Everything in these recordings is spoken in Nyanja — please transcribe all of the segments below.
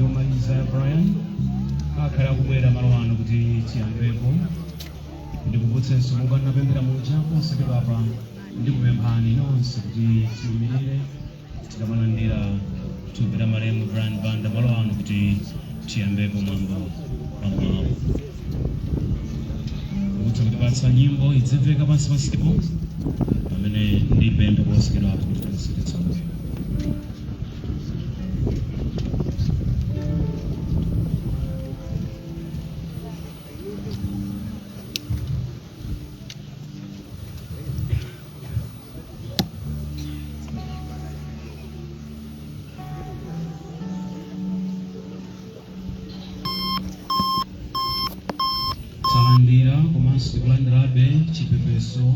Yomaliza ya Brian akhala akubwera malo ano kuti tiyambepo. Ndikumbutsenso monga ndinapemphera muja posachedwapa, ndikupemphani nonse kuti tiyimirire tikamalandira thupi la malemu Brian Banda malo ano kuti tiyambepo mwambo wamawa. Kutha kutipatsa nyimbo idzimveka pansi pansipo pamene ndipemphe posachedwapa kuti tonse titsonge. Talandira komanso tikulandirabe chipepeso.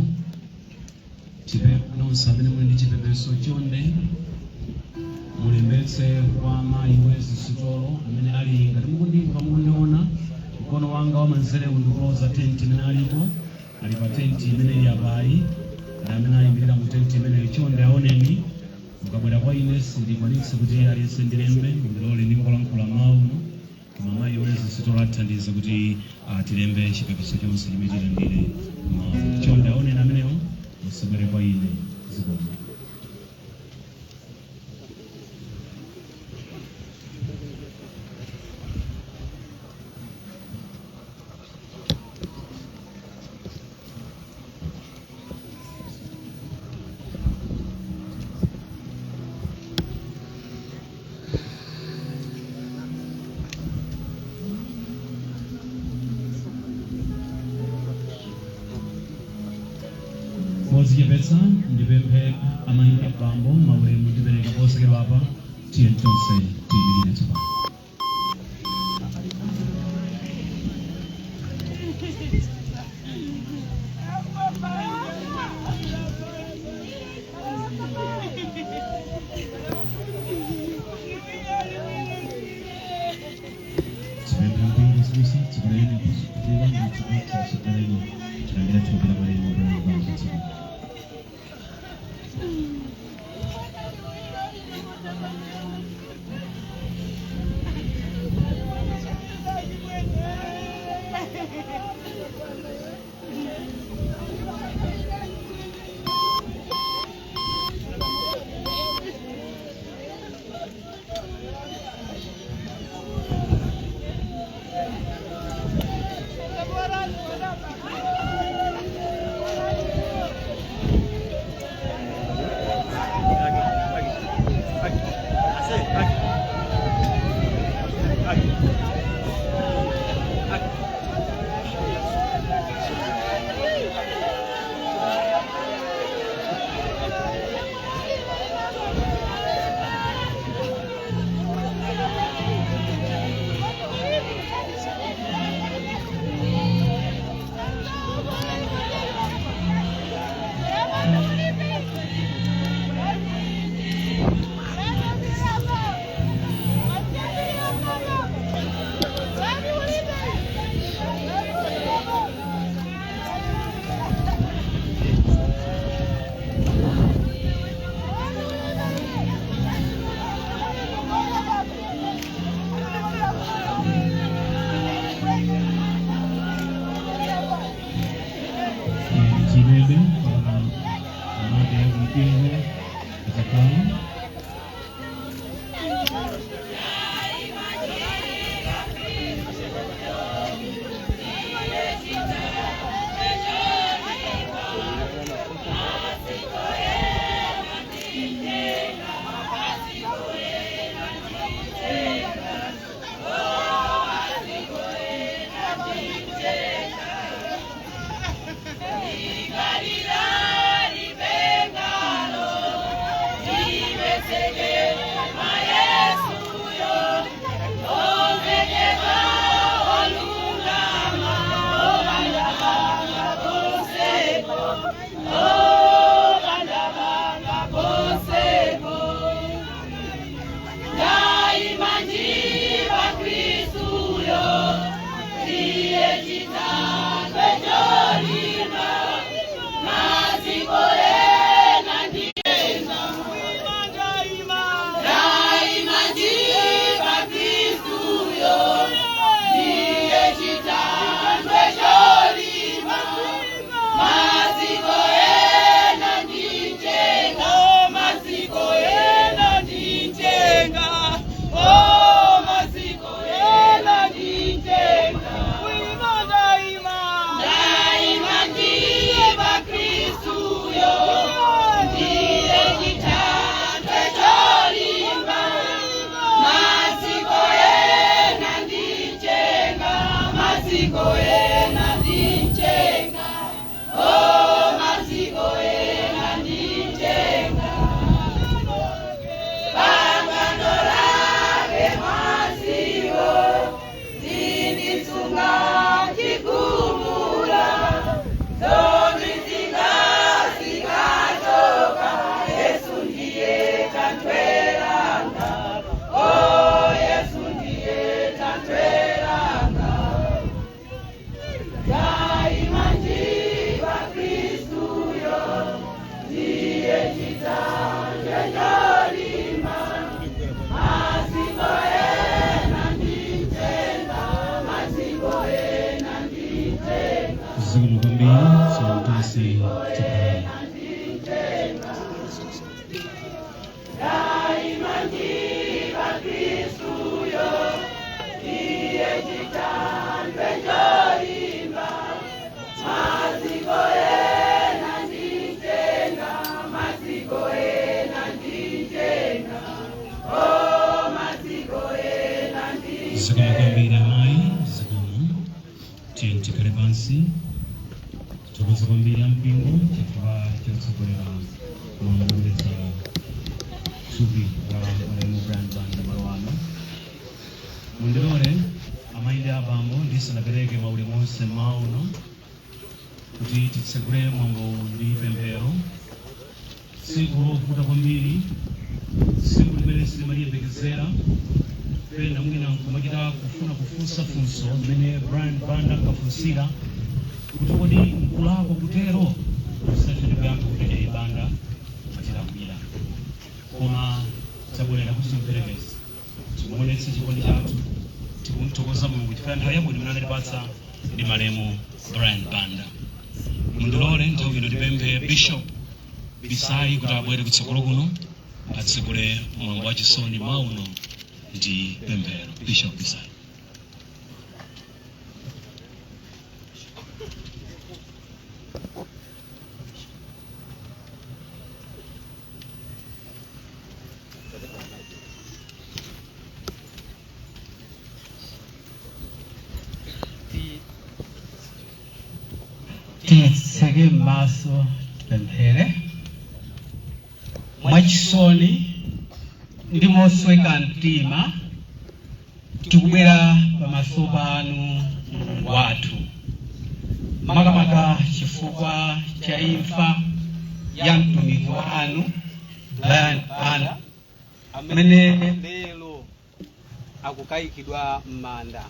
Nonse amene muli ndi chipepeso, chonde mulembetse kwa mayi Wezi Sitolo amene ali, ngati mukundimva, mukundiona, mkono wanga wamanzerewu ndikuloza tenti imene alipo, ali pa tenti imene ili apayi, ndi amene ayimirira mu tenti imeneyo. Chonde aoneni. Mukabwera kwa ine sindikwanitse kuti aliyense ndilembe, mundilole ndingolankhula mawu uno, koma mayi Wezi Sitolo atithandiza kuti tilembe chipepeso chonse chimene tilandire mawu. Chonde aoneni amenewo, musabwere kwa ine. Zikomo. Modzichepetsa ndipemphe amayi ndi abambo, maulemu ndipereka posachedwapa, tiye tonse tiyimirire tsopano. Tipemphe mpingo zibusa tsogolereni, aphunzitsi ndi tsogolereni, tilandire thupi la malemu Brian Banda tsopano. Chimebe mpaka amake yakumpingo adzakhala. Zikomo kwambiri amayi, zikomo. Tiye tikhale pansi. Tithokoze kwambiri ampingo chifukwa chotsogolera mwambo thupi la malemu Brian Banda malo ano. Mundilole, amayi ndi abambo, ndisanapereke maulemu onse mmawa uno, kuti titsegule mwambo ndi pemphero. Tsiku lovuta kwambiri, tsiku limene silimaliyembekezera, pena mwina nkumachita kufuna kufunsa funso mmene Brian Banda ankafunsira kuti, "Kodi nkulakwa kutero?" Kusafe ndikuyankha kuti, "Ee Banda, matilakwira." Koma tabwerera kuti timperekeze, timuonetse chikondi chathu, tikumthokoza Mulungu chifukwa nthawi yabwino imene anatipatsa ndi malemu Brian Banda. Mundilole nthawi ino ndipemphe Bishop Bisai kuti abwere kutsogolo kuno, atsekule mwambo wachisoni mauno ndi pemphero. Bishop Bisai. Titseke m'maso, tipemphere. Mwachisoni ndi mosweka mtima tikubwera pamaso panu, Mulungu wathu, makamaka chifukwa cha imfa ya mtumiki wanu Brian Banda, amene lero akukayikidwa m'manda.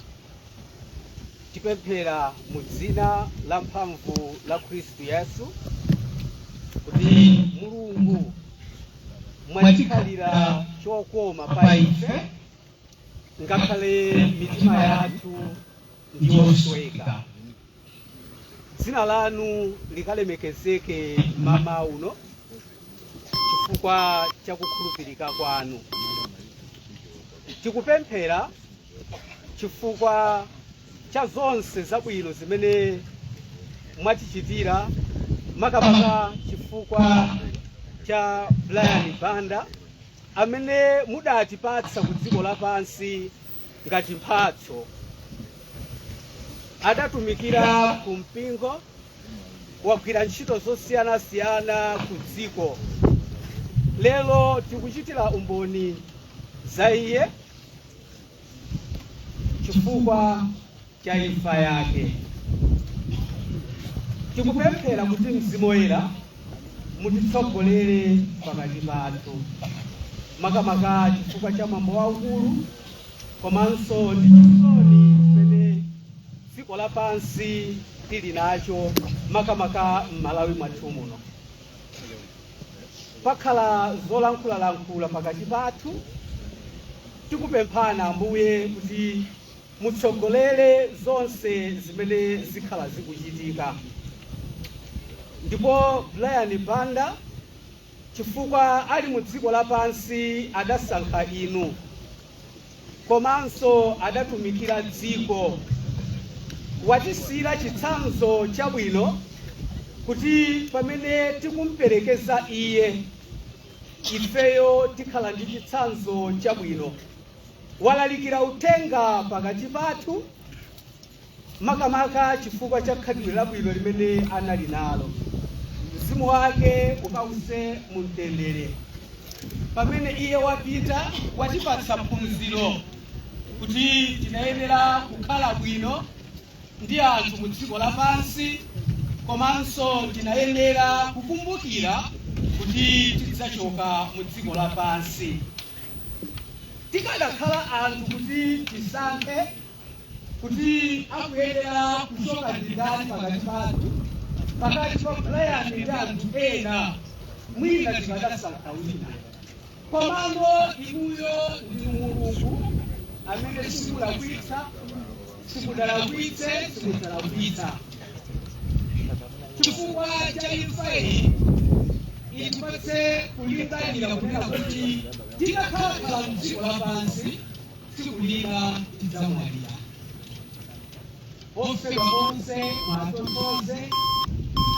Tipemphera mu dzina la mphamvu la Khristu Yesu kuti Mulungu mwatikhalira chokoma pa ife, ngakhale mitima yathu ndiyosweka. Dzina lanu likalemekezeke mmawa uno chifukwa cha kukhulupirika kwanu. Tikupemphera chifukwa cha zonse zabwino zimene mwatichitira, makamaka chifukwa cha Brian Banda amene mudatipatsa ku dziko lapansi ngati mphatso. Adatumikira ku mpingo, wagwira ntchito zosiyanasiyana ku dziko. Lero tikuchitira umboni za iye chifukwa cha imfa yake. Tikupemphera kuti Mzimu Woyera mutitsogolere pakati pathu, makamaka chifukwa cha mwambo waukulu komanso ndi chisoni chimene dziko lapansi tili nacho, makamaka m'Malawi mwathu muno. Pakhala zolankhulalankhula pakati pathu. Tikupemphana, Ambuye, kuti mutsogolere zonse zimene zikhala zikuchitika. Ndipo Brian Banda, chifukwa ali mu dziko lapansi adasankha inu komanso adatumikira dziko, watisiyira chitsanzo chabwino kuti pamene tikumperekeza iye, ifeyo tikhala ndi chitsanzo chabwino. Walalikira uthenga pakati pathu, makamaka chifukwa cha khalidwe labwino limene anali nalo. Mzimu wake ukause mu mtendere. Pamene iye wapita, watipatsa phunziro kuti tinayenera kukhala bwino ndi anthu mu dziko lapansi, komanso tinayenera kukumbukira kuti tidzachoka mu dziko lapansi. Tikadakhala anthu kuti tisankhe kuti akuyenera kuchoka ndi ndani pakati pathu, pakati pa Brian ndi anthu ena, mwina tikadasankha wina. Komano inuyo ndi Mulungu amene simulakwitsa, simudalakwitse, simudzalakwitsa. Chifukwa cha imfa iyi, itipatse kulingalira kunena kuti titakhalakhala mdziko lapansi, tsiku lina tidzamwalira. Ofedwa onse mwatonthoze,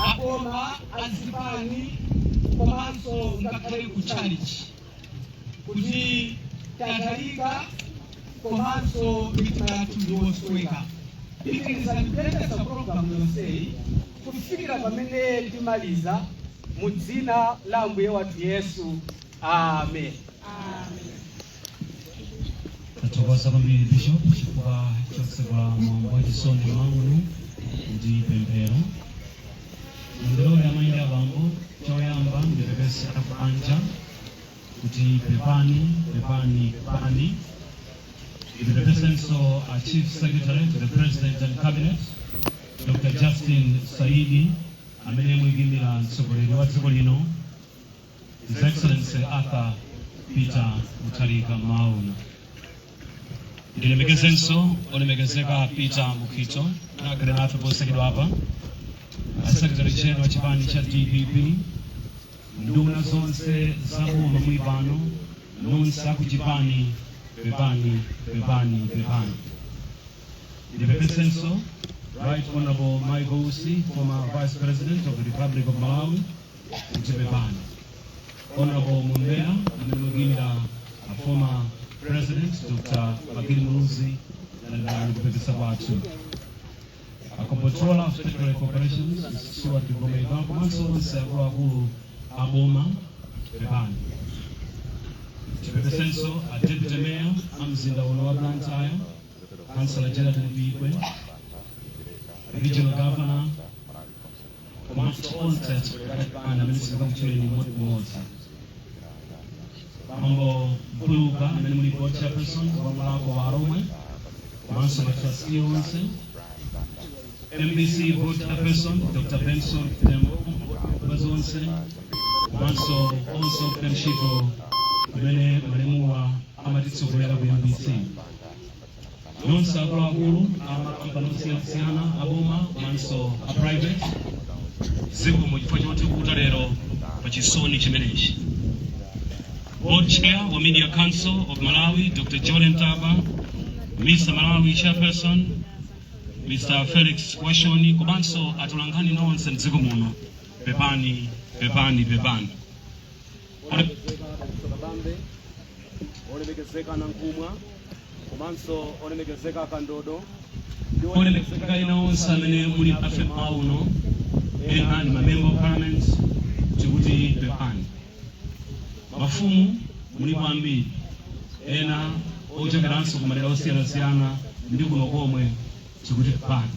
akoma azipani komanso ngakhale ku chalichi, kuti tatalika. Komanso mitima yathu ndiyosweka. Pitirizani kuyendetsa pologalamu yonseyi kufikira pamene timaliza, mu dzina la Ambuye wathu Yesu, amen. Tathokoza kwambiri, Bishop, chifukwa chotsekula mwambo wachisoni mauno ndi pemphero. Mundilole, amayi ndi abambo, choyamba ndipepese akubanja kuti pepani, pepani, pepani. Ndipepesenso a Chief Secretary to the President and Cabinet, Dr Justin Saidi, amene muyimira mtsogoleri wa dziko lino, His Excellency Arthur Peter Mutharika, mauno. Ndilemekezenso olemekezeka Peter Mukhito, akhale nafe posachedwa apa, a Secretary General wa chipani cha DPP, nduna zonse za boma muli pano, nonse akuchipani, pepani, pepani, pepani. Ndipepesenso Right Honorable Michael Usi, former Vice President of the Republic of Malawi, kuti pepani. Honorable Mumbera, amene mukuyimira a former President Dr Bakili Muluzi, landani kupepesa kwathu. A Comptroller of Statutory Corporations, Stuart Gomeka, komanso onse akuluakulu a boma, pepani. Tipepesenso a Deputy Mayor a mzinda uno wa Blantyre, Councillor Gerald Mpikwe, Regional Governor, komanso onse atsogoleri amene sindingamutchuleni mmodzimmodzi. Bambo Mpuluka, amene muli board chairperson wa Mulhako wa Alhomwe, komanso ma trustee onse, MBC board chairperson Dr Benson Tembo, zonse, komanso onse ogwira ntchito kumene malemuwa amatitsogolera ku MBC, nonse akuluakulu amakampani osiyanasiyana aboma komanso a private, zikomo chifukwa chotikuta lero pa chisoni chimenechi. Board Chair wa Media Council of Malawi, Dr Jordan Taba, Mr Malawi Chairperson, Mr Felix Washoni, komanso atolankhani nonse mdziko muno, pepani, pepani, pepani. Kabambe, olemekezeka Nankhumwa, komanso olemekezeka Kandodo. Olemekezeka ena onse amene muli nafe mauno, ena ndi ma member of parliament, tikuti pepani. Mafumu mulipo ambiri, ena ochokeranso kumadera osiyanasiyana ndi kuno komwe, tikuti pepani.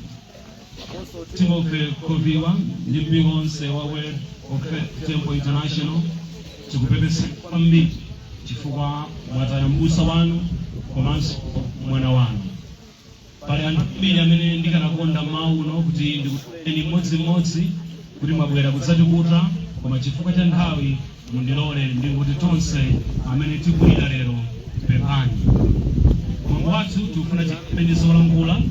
Timothy Khoviwa ndi mpingo onse wa Word of Faith Temple International, tikupepesa kwambiri chifukwa mwataya mbusa wanu komanso mwana wanu. Pali anthu ambiri amene ndikanakonda mauno kuti ndikuteni mmodzimmodzi kuti mwabwera kudzatikuta, koma chifukwa cha nthawi mundilole ndikuti tonse amene tikulira lero, pepani. Mwambo wathu tikufuna tiyambe ndi zolankhula.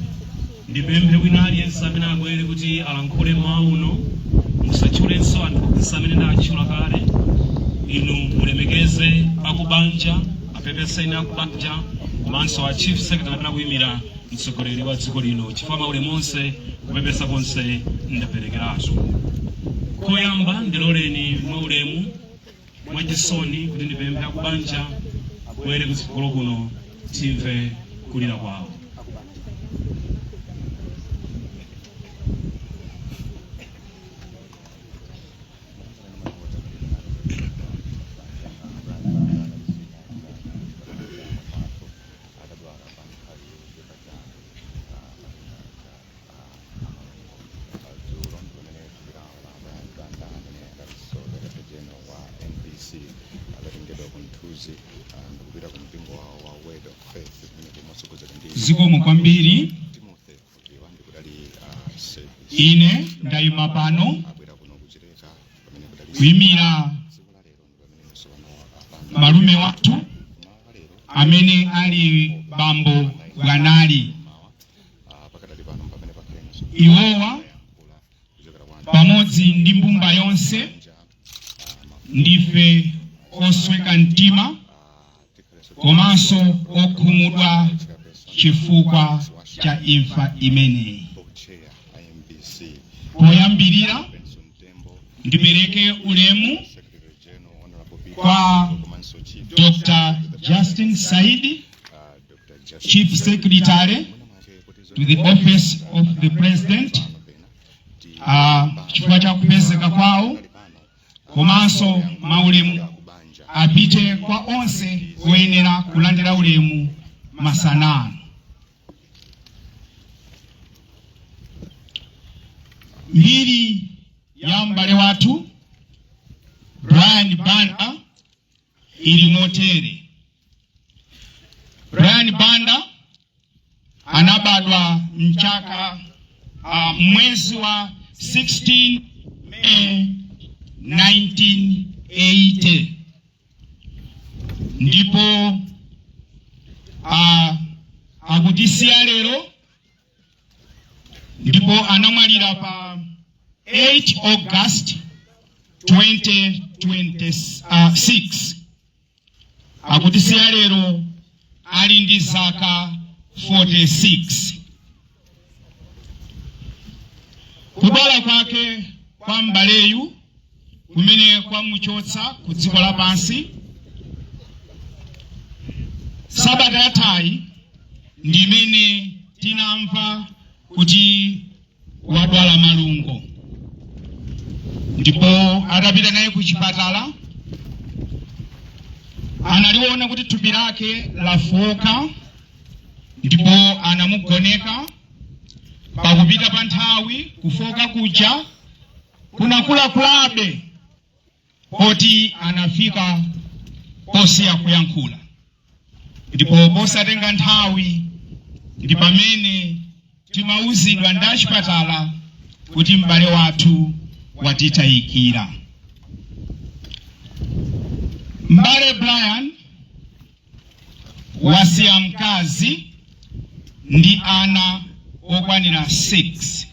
Ndipemphe wina aliyense amene abwere kuti alankhule mauno, musatchulenso anthu onse amene ndatchula kale. Inu mulemekeze akubanja, apepeseni akubanja, komanso a Chief Secretary amene akuyimira mtsogoleri wa dziko lino, chifukwa maulemu onse, kupepesa konse ndaperekeratu. Koyamba ndiloleni mwaulemu, mwachisoni, kuti ndipemphe akubanja abwere kutsogolo kuno timve kulira kwawo. Atadwala pa nthawi yochepa chabe dzulo, ndi pamene thupi lawo la Brian Banda, amene adalinso Director General wa MBC, adatengedwa ku Mthunzi ndikupita ku mpingo wawo wa Word of Faith, kumene kumatsogozedwa ndi Zikomo kwambiri. Timothy Khoviwa, ndi kudali service. Ine ndayima pano Abwera kuno kuchileka pamene kudali kuyimira tsiku la lero, ndi pamenenso pano apanda malume wathu mawa lero amene ali bambo Bwanali. Mawa pakadali pano pamene pakhalenso Iwowa kuyankhula kuchokera kwa anthu pamodzi ndi mbumba yonse ndife osweka mtima tikhalenso komanso okhumudwa chifukwa cha imfa imeneyi. Board Chair MBC Poyambirira Benson Tembo, ndipereke ulemu Secretary General Honorable Peter kwa komanso Chief Dr Justin Saidi, Dr. Chief Secretary to the Office of the President, chifukwa cha kupezeka kwawo, komanso maulemu apite kwa onse oyenera kulandira ulemu masana ano. Mbiri ya m'bale wathu Brian Banda ili motere. Brian Banda anabadwa mchaka mwezi wa 16 May 1980 ndipo akutisiya lero ndipo anamwalira pa 8 August 2026. Akutisiya lero ali ndi zaka 46. Kudwala kwake kwa m'baleyu kumene kwamuchotsa ku dziko lapansi sabata yathayi ndi imene tinamva kuti wadwala malungo, ndipo atapita naye ku chipatala analiona kuti thupi lake lafoka ndipo anamugoneka. Pakupita pa nthawi kufoka kuja kunakulakulabe poti anafika posiya kuyankhula, ndipo posatenga nthawi ndi pamene timauzidwa ndi achipatala kuti m'bale wathu watitayikira. M'bale Brian wasiya mkazi ndi ana okwanira 6.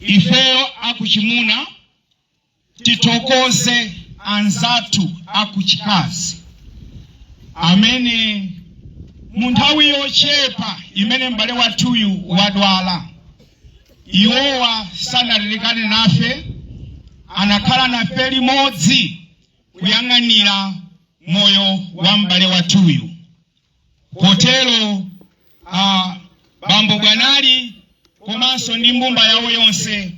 Ifeyo akuchimuna tithokoze anzathu akuchikazi amene mu nthawi yochepa imene m'bale wathuyu wadwala, iwowa sanalekane nafe, anakhala nafe limodzi kuyang'anira moyo wa m'bale wathuyu. Potero bambo Bwanali komanso ndi mbumba yawo yonse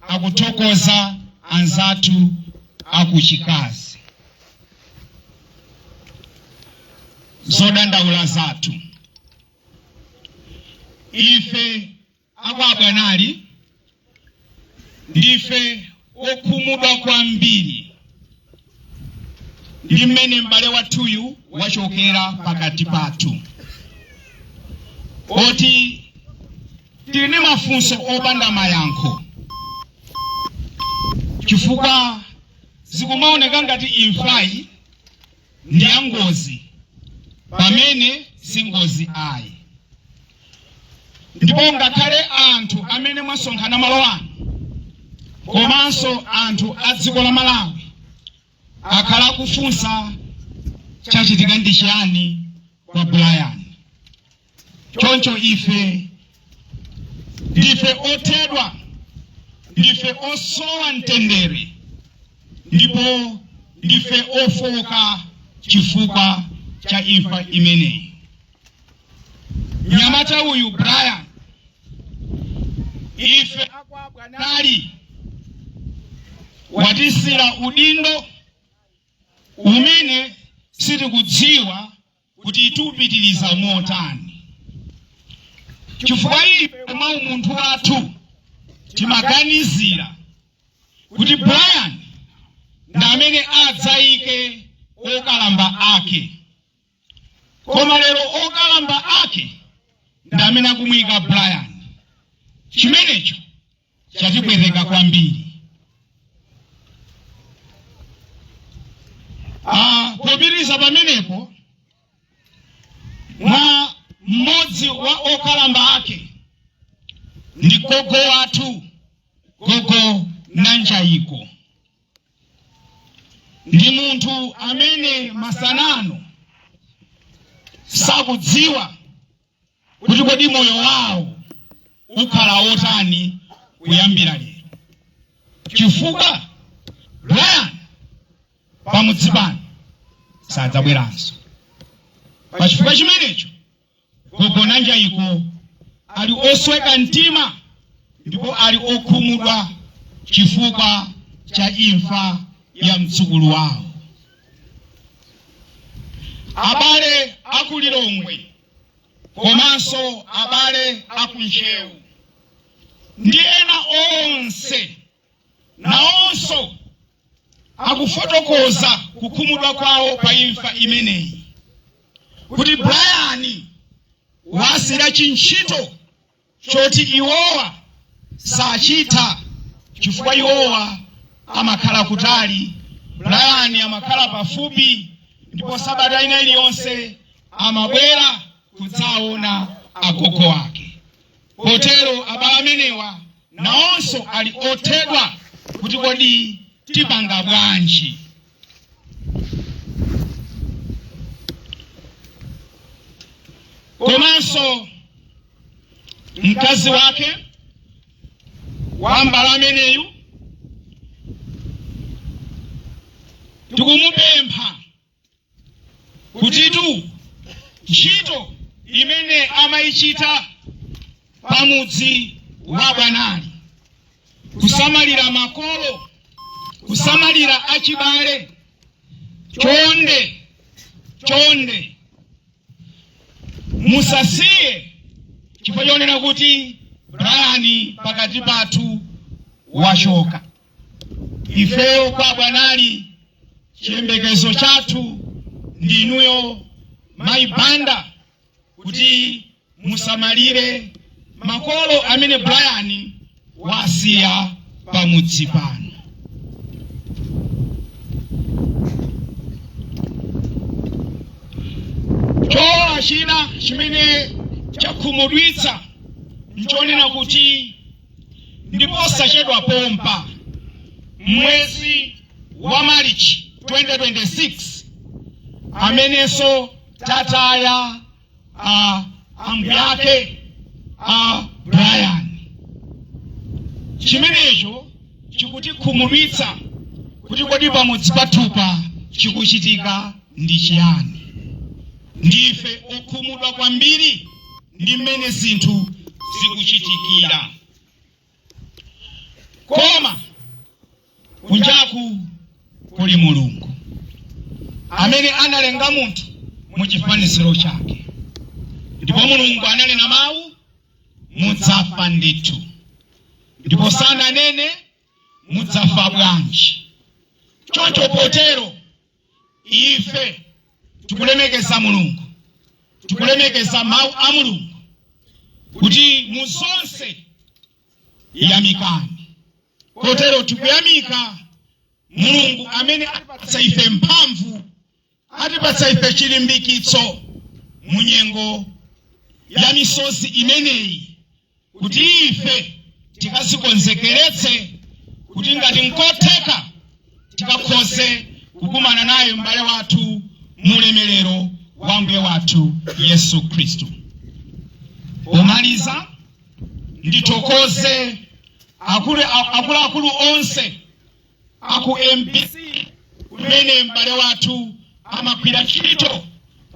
akuthokoza anzathu akuchikazi. Zodandaula zathu ife akwa Bwanali ndife okhumudwa kwambiri ndi mmene m'bale wathuyu wachokera pakati pathu, poti tili ndi mafunso opanda mayankho, chifukwa zikumaoneka ngati imfayi ndi ya ngozi pamene si ngozi ayi. Ndipo ngakhale anthu amene mwasonkhana malo ano komanso anthu a dziko la Malawi akhala akufunsa chachitika ndi chiyani kwa Brian. Choncho ife ndife othedwa, ndife osowa mtendere ndipo ndife ofoka chifukwa cha imfa imeneyi. Mnyamata uyu Brian, ife akwa Bwanali watisiyira udindo umene sitikudziwa kuti tiupitiriza motani, chifukwa ife mwa umunthu wathu timaganizira kuti Brian ndi amene adzayike okalamba ake, koma lero okalamba ake ndi amene akumuyika Brian. Chimenecho chatipweteka kwambiri. Popitiriza pamenepo, mwa mmodzi wa okalamba ake ndi gogo wathu, Gogo Nanjaiko. Ndi munthu amene masanano sakudziwa kuti kodi moyo wawo ukhala wotani kuyambira lero, chifukwa Brian pamudzi pano sadzabweranso. Pachifukwa chimenecho gogo Nanjaiko ali osweka mtima ndipo ali okhumudwa chifukwa cha imfa ya mdzukulu wawo. Abale aku Lilongwe komanso abale aku Ntcheu ndi ena onse nawonso akufotokoza kukhumudwa kwawo pa imfa imeneyi, kuti Brian wasira chintchito choti iwowa sachitha chifukwa iwowa amakhala kutali, Brian amakhala pafupi, ndipo sabata ina iliyonse amabwera kudzaona agogo ake. Potero abale amenewa nawonso ali othedwa kuti kodi tipanga bwanji. Komanso mkazi wake wa m'bale ameneyu tikumupempha kutitu ntchito imene amayichita pamudzi wa Bwanali, kusamalira makolo, kusamalira achibale, chonde chonde musasiye chifukwa chonena kuti Brian pakati pathu wachoka. Ifeyo kwa Bwanali chiyembekezo chathu ndi inuyo Mayi Banda, kuti musamalire makolo amene Brian wasiya pamudzi pano. Chowawa china chimene chakhumudwitsa nchonena kuti ndiposachedwa pompa mwezi wa Marichi 2026 amenenso tataya a ambuyake a Brian. Chimenecho chikutikhumudwitsa kuti kodi pamudzi pathupa chikuchitika ndi chiyani? Ndife okhumudwa kwambiri ndi mmene zinthu zikuchitikira. Koma kunjaku kuli Mulungu amene analenga munthu mu chifaniziro chake, ndipo Mulungu ananena mawu, mudzafa ndithu, ndipo sananene mudzafa bwanji. Choncho potero ife tikulemekeza Mulungu, tikulemekeza mawu a Mulungu kuti mu zonse yamikani. Kotero tikuyamika Mulungu amene atipatsa ife mphamvu, atipatsa ife chilimbikitso mu nyengo ya misozi imeneyi, kuti ife tikazikonzekeretse kuti ngati nkotheka tikakhoze kukumana naye m'bale wathu mu ulemerero wa Mbuye wathu Yesu Khristu. Pomaliza ndithokoze akuluakulu onse aku MBC kumene m'bale wathu amagwira ntchito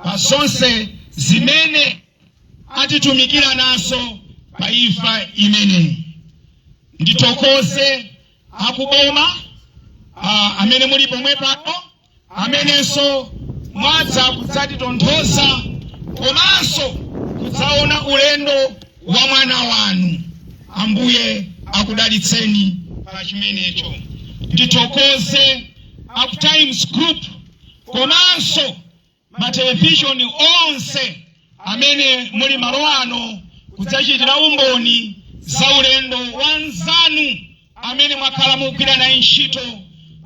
pa zonse zimene atitumikira nazo pa imfa imeneyi. Ndithokoze akuboma amene muli pomwe pano, amenenso mwadza kudzatitonthoza komanso kudzaona ulendo wa mwana wanu. Ambuye akudalitseni pa chimenecho. Ndithokoze aku Times Group komanso matelevishoni onse amene muli malo ano kudzachitira umboni za ulendo wa mnzanu amene mwakhala mukugwira naye ntchito,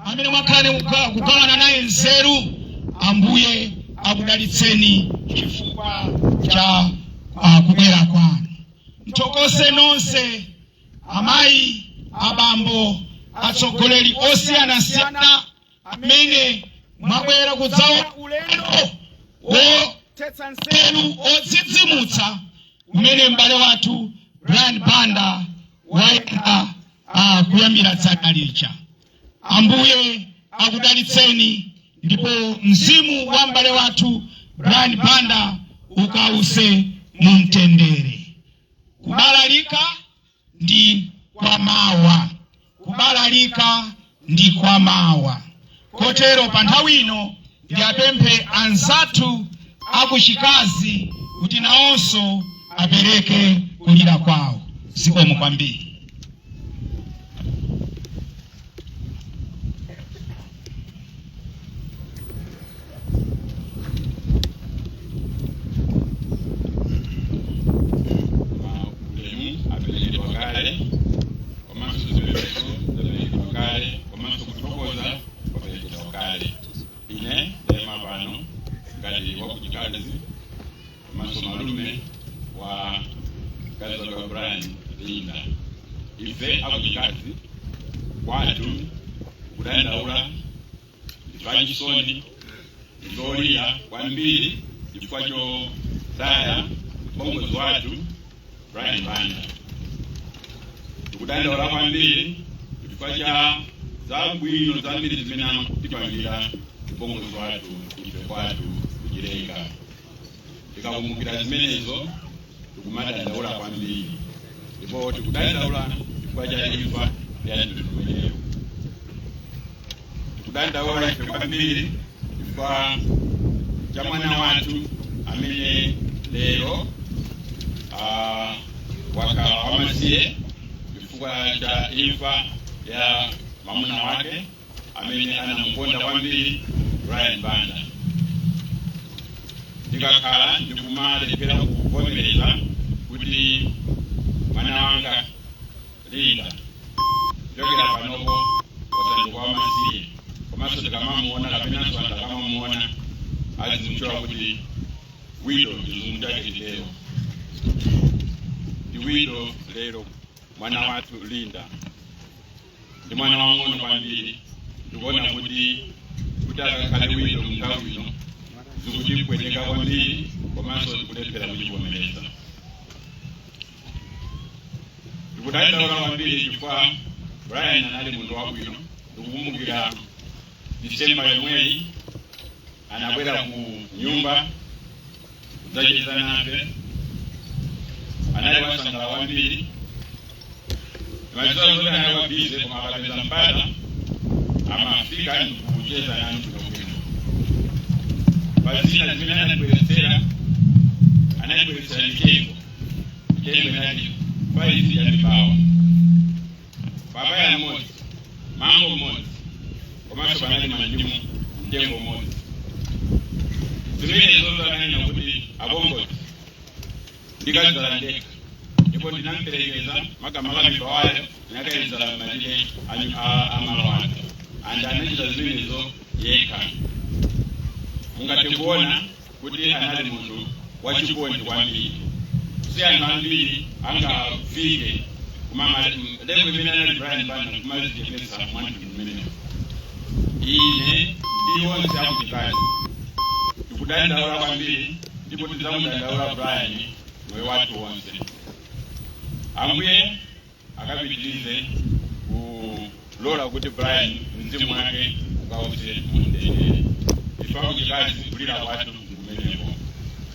amene mwakhala kugawana naye nzeru. Ambuye akudalitseni chifukwa cha kubwera kwanu. Nthokoze nonse amayi, abambo, atsogoleri osiyanasiyana amene mwabwera kudzaona ulendo wothetsa nseru odzidzimutsa umene m'bale wathu Brian Banda wayenda kuyambira dzana lija. Ambuye akudalitseni ndipo mzimu wa m'bale wathu Brian Banda ukause mu mtendere. Kubalalika ndi kwa mawa, kubalalika ndi kwa mawa. Kotero pa nthawi ino ndiapemphe anzathu akuchikazi kuti nawonso apereke kulira kwawo. Zikomo kwambiri. Ulemu aperekedwa kale, komanso zipepeso zaperekedwa kale, komanso kuthokoza kwaperekedwa kale. Ine ndayima pano ngati wakuchikazi komanso malume wa mkazi wake wa Brian, Linda. Ife akuchikazi kwathu kudandaula, ndife achisoni, nditolira kwambiri chifukwa chotaya mpongozi wathu Brian Banda. Tikudandaula kwambiri chifukwa cha zabwino zambiri zimene amatipangira mpongozi wathu ife kwathu kuchileka. Tikakumbukira zimenezo tikumadandaula kwambiri, ndipo tikudandaula chifukwa cha imfa ya mtundu umenewu. Tikudandaula ife kwambiri chifukwa cha mwana wathu amene lero wakhala wamasiye chifukwa cha imfa ya mwamuna wake amene anamukonda kwambiri, Brian Banda. Ndikakhala ndikumalephera kuvomereza kuti mwana wanga Linda kuchokera panopo wasanduka wamasiye, komanso tikamamuona kapenanso anthu akamamuona azimutchula kuti widow. Chizungu chake chitero, ndi widow lero. Mwana wathu Linda ndi mwana wang'ono kwambiri. Ndikuona kuti akakhale widow munthawi ino zikutipweteka kwambiri, komanso tikulephera kuchivomereza. Ndikudandaula kwambiri chifukwa Brian anali munthu wabwino. Ndikukumbukira Disemba yomweyi anabwera ku nyumba kudzacheza nafe, anali wasangala kwambiri. Maziwa zoti anali wa busy, koma akapeza mpata amafika ndikucheza nanu bwinobwino. Pazina zimene anatibweretsera, anatibweretsera mitengo. Mitengo inali 5 ya mibawa, papaya mmodzi, mango mmodzi, komanso panali mandimu mtengo mmodzi. Zimenezo ananena kuti, "Apongozi, ndikadzala ndekha." Ndipo ndinamperekeza, makamaka mibawayo ndinakayizala m'malire amalo ake, and anachita zimenezo yekha. Mungathe kuona kuti anali munthu wachikondi kwambiri. Si anthu ambiri angafike level imene anali Brian Banda kumazichepetsa mwanthu mmenewo. Ine ndi onse akuchikazi tikudandaula kwambiri, ndipo tidzamudandaula Brian moyo wathu wonse. Ambuye akapitirize kulola kuti Brian mzimu wake ukause mumtendere. Ife akuchikazi kulira kwathu kumeneko.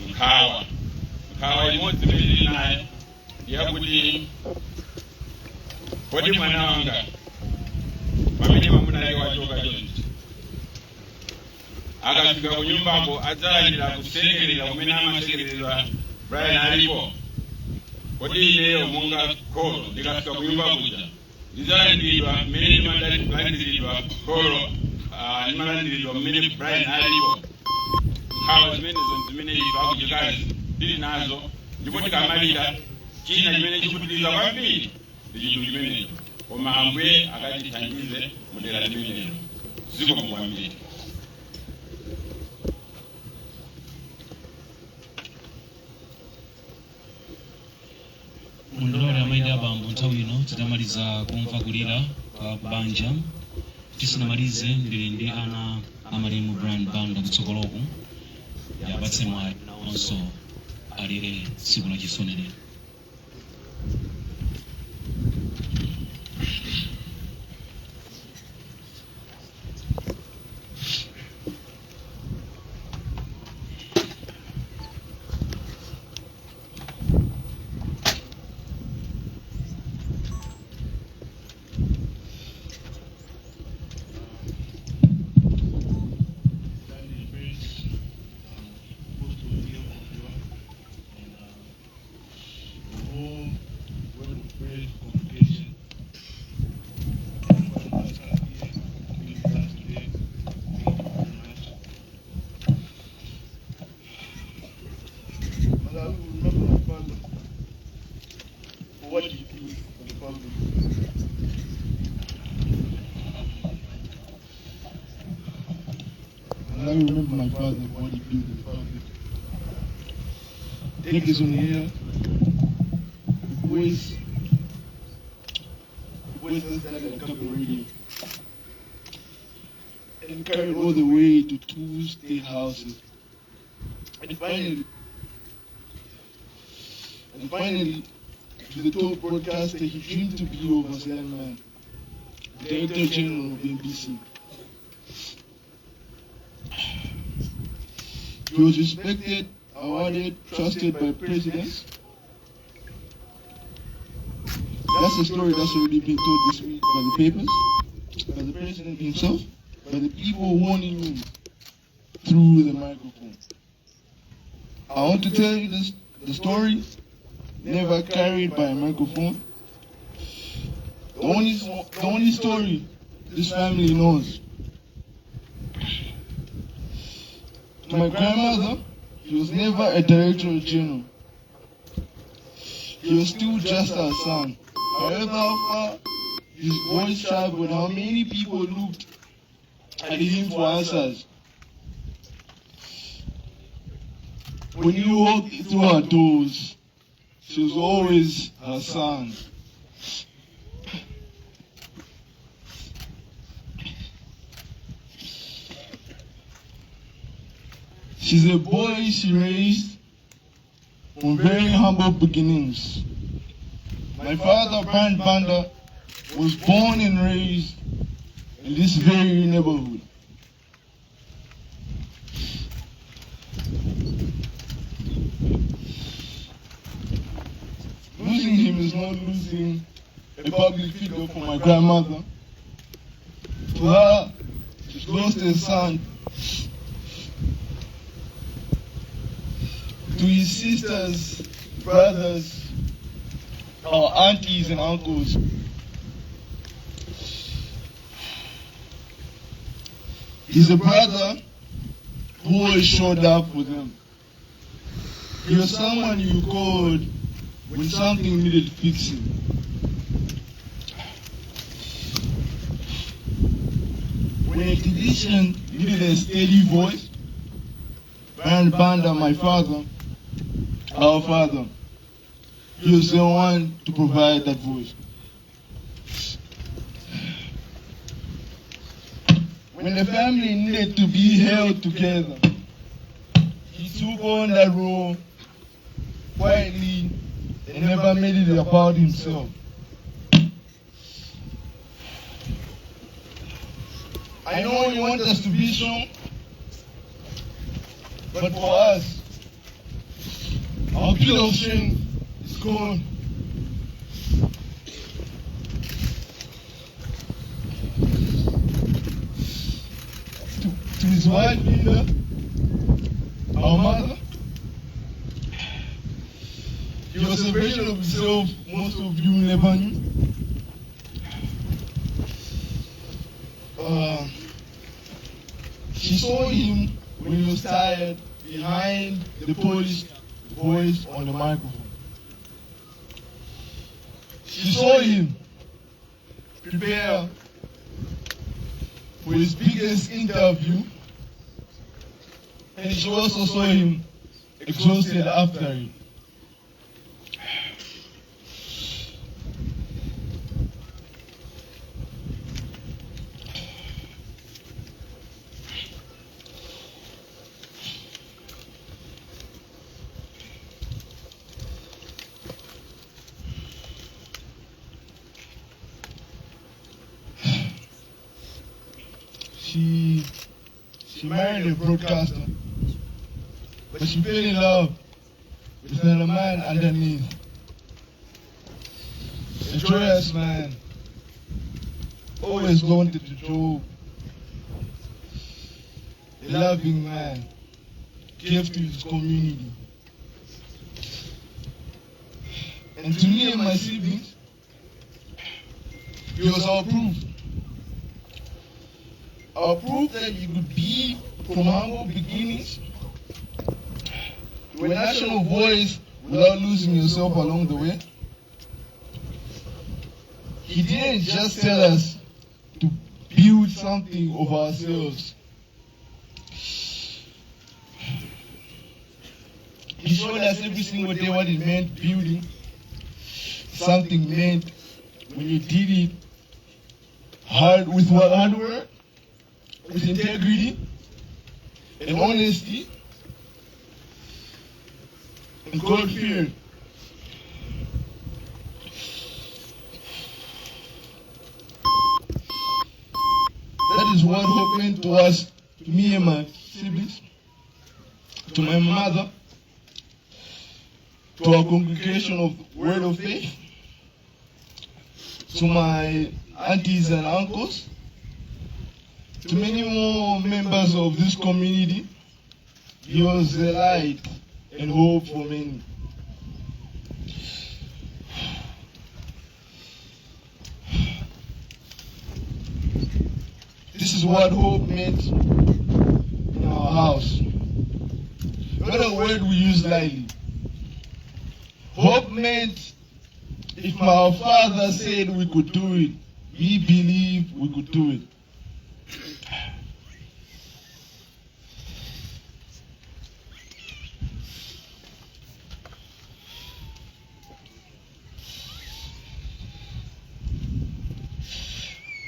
Nkhawa imodzi imene tili nayo ndiyakuti, kodi mwana wanga pamene mwamuna ake wachoka chonchi, akafika ku nyumbako adzalandira kusekerera kumene amasekerera Brian alipo? Kodi ineyo monga kholo ndikafika ku nyumba kuja ndidzalandiridwa mmene ndimalandiridwa kholo, ndimalandiridwa mmene Brian alipo? Nkhawa zimenezo zimene ife akuchikazi tili nazo, ndipo tikamalira china chimene chikutiliza kwambiri ndi chinthu chimenecho. Koma Ambuye akatithandize mudera limenelo. Zikomo kwambiri. Mundilole, amayi ndi abambo, nthawi ino titamaliza kumva kulira kwa kubanja, tisanamalize, ndili ndi ana amalemu Brian Banda kutsogoloku, ndiapatse mwayi onso alire tsiku la chisoni lero. build the republic. Decades on the air, voice, voice that like a cup of radio, and carried all the way to two state houses. And finally, to the top broadcaster he dreamed to be over as a young man, Director General of MBC. He was respected, awarded, trusted by presidents. That's a story that's already been told this week by the papers, by the president himself, by the people warning him through the microphone. I want to tell you this, the story, never carried by a microphone. The only story this family knows. To my grandmother, he was never a director general. He was still just our son. However far his voice traveled, how many people looked at him for answers. When you walked through our doors, she was always her son. She's a boy she raised from very humble beginnings. My father, Brian Banda, was born and raised in this very neighborhood. Losing him is not losing a public figure for my grandmother. To her, she's lost a son. To his sisters, brothers, our aunties and uncles, he's a brother who always showed up for them. He was someone you called when something needed fixing. When a tradition needed a steady voice, Brian Banda, my father, our father, he was the one to provide that voice. When the family needed to be held together, he took on that role quietly and never made it about himself. I know you want us to be strong, but for us, our pillar of strength is gone. To his wife, Linda, our mother, he was a version of himself most of you never knew. She saw him when he was tired behind the polished voice on the microphone. She saw him prepare for his biggest interview, and she also saw him exhausted after it. She married a broadcaster, but she fell in love with another man underneath. A joyous man, always wanted to joke. A loving man, gave to his community. And to me and my siblings, he was our proof. Our proof that you could be from humble beginnings to a national voice without losing yourself along the way. He didn't just tell us to build something of ourselves. He showed us every single day what it meant building something, meant when you did it hard with what hard work, with integrity and honesty and God fear. That is what hope meant to us, to me and my siblings, to my mother, to our congregation of Word of Faith, to my aunties and uncles, to many more members of this community. He was the light and hope for many. This is what hope meant in our house. Not a word we use lightly. Hope meant if my father said we could do it, we believe we could do it.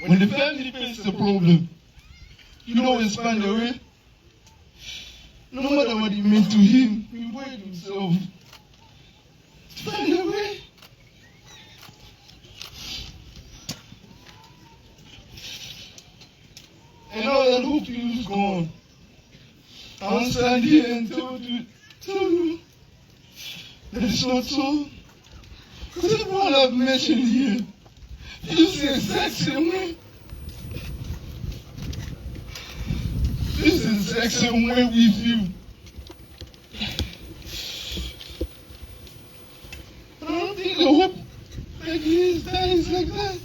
When the family faces a problem, you always find a way. No matter what it meant to him, he worked himself to find a way. And all that hope is gone. I want to stand here and tell you that it's not so. Because everyone I've mentioned here feels the exact same way. This is the exact same way we feel. I don't think the hope like his dies like that.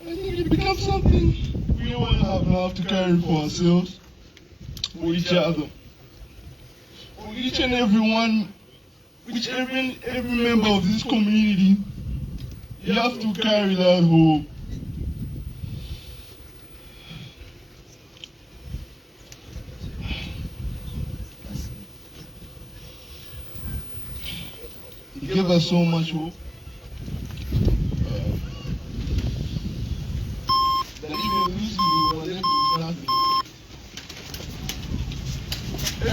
I think it becomes something we all have now to carry for ourselves, for each other, for each and every one, which every member of this community, you have to carry that hope. He gave us so much hope that even losing him was left with nothing.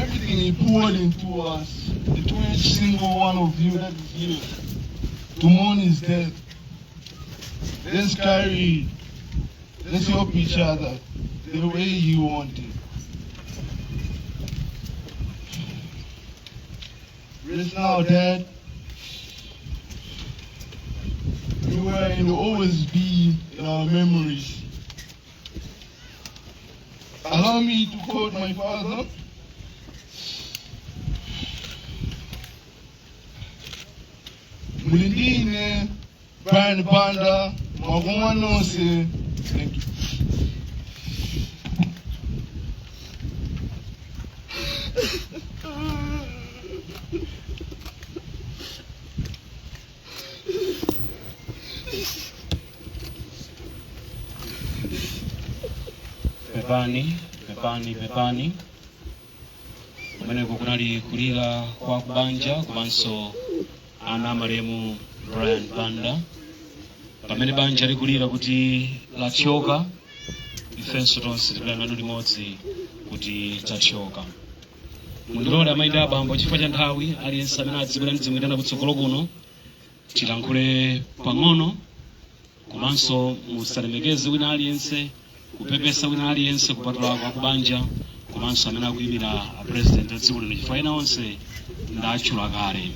Everything he poured into us, into each single one of you that is here, to mourn his death. Let's carry it. Let's help each other the way you want it. Rest now, Dad. You will and will always be in our memories. Allow me to quote my father. Muli ndi ine, Brian Banda, mwakoma nonse. Thank you. Pepani, pepani, pepani. Kumeneko kunali kulira kwa kubanja komanso ana malemu Brian Banda. Pamene banja likulira kuti lathyoka, ifenso tonse tipita nanu limodzi kuti tathyoka. Mundilole, amayi ndi abambo, chifukwa cha nthawi, aliyense amene adzibwera ndizimuyitana kutsogolo kuno, tilankhule pang'ono, komanso musalemekeze wina aliyense, kupepesa wina aliyense kupatula kwa kubanja komanso amene akuyimira a president a dziko lino, chifukwa ena onse ndatchula kale.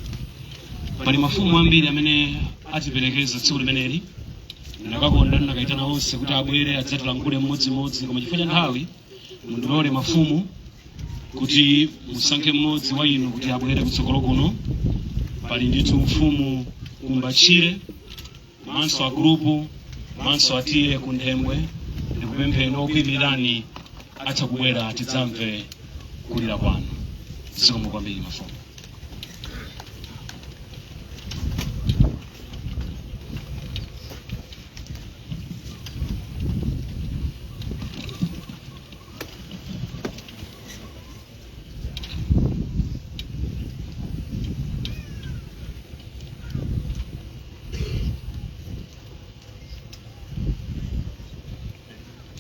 Pali mafumu ambiri amene atiperekeza tsiku limeneli. Ndakakonda ndakayitana onse kuti abwere adzatilankhule mmodzimmodzi, koma chifukwa cha nthawi, mundilole mafumu kuti musankhe mmodzi wa inu kuti abwere kutsogolo kuno. Pali ndithu mfumu Kumbatchire, komanso a group, komanso atiye Kunthembwe. Ndikupempheni, okuyimirirani atha kubwera, tidzamve kulira kwanu. Zikomo kwambiri, mafumu.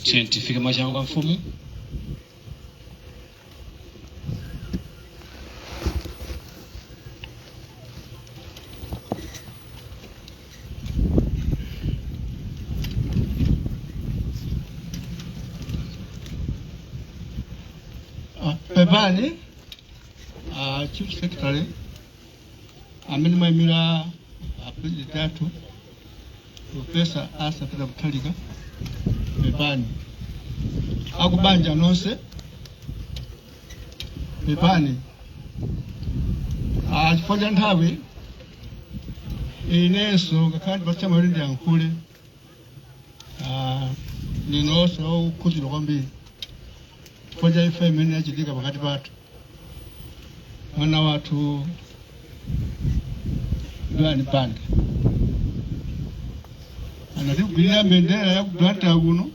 Tiye tifike mwachangu kwa mfumu. Pepani, Chief Secretary amene mwayimira President athu Professor Arthur Peter Mutharika, pepani. Akubanja nonse, pepani. Chifukwa cha nthawi, inenso ngakhale ndipatsa mawere ndiyankhule, ndinonso okhudzidwa kwambiri chifukwa cha imfa imene yachitika pakati pathu, mwana wathu Brian Banda. Anatigwirira mbendera ya ku Blantyre kuno,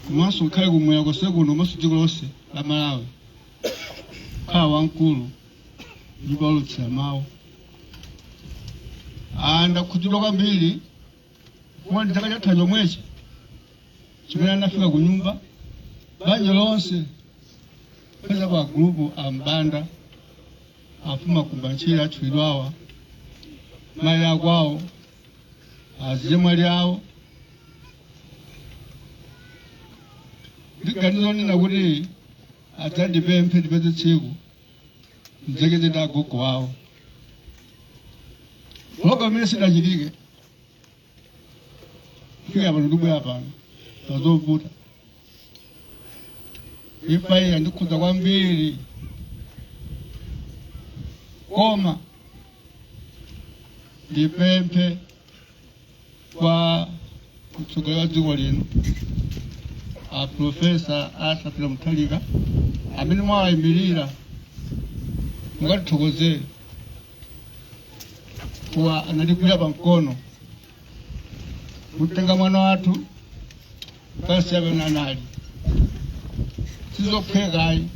komanso kukhale kumwera konse kuno, komanso dziko lonse la Malawi, khala wamkulu ndipo aulutsira mawu. Ndakhudzidwa kwambiri kuwa ndi chaka chatha chomwechi chimene anafika ku nyumba, banja lonse peza pa gulupu ambanda afuma kumbanchira atchulidwawa, mayi akwawo, aziyemwali awo. Ndiganiza onena kuti adzandipemphe ndipeze tsiku ndidzakeze ndi agogo wawo. Pulogalamu imene sidachitike kufika pano, ndibwera pano pazovuta. Imfa iyi yandikhudza kwambiri, koma ndipemphe kwa mtsogoleri wa dziko lino a Professor Arthur Peter Mutharika amene mwawayimirira, mukatithokozere kuwa anatigwira pamkono kutenga mwana wathu kasiya pamene anali. Sizophwekayi,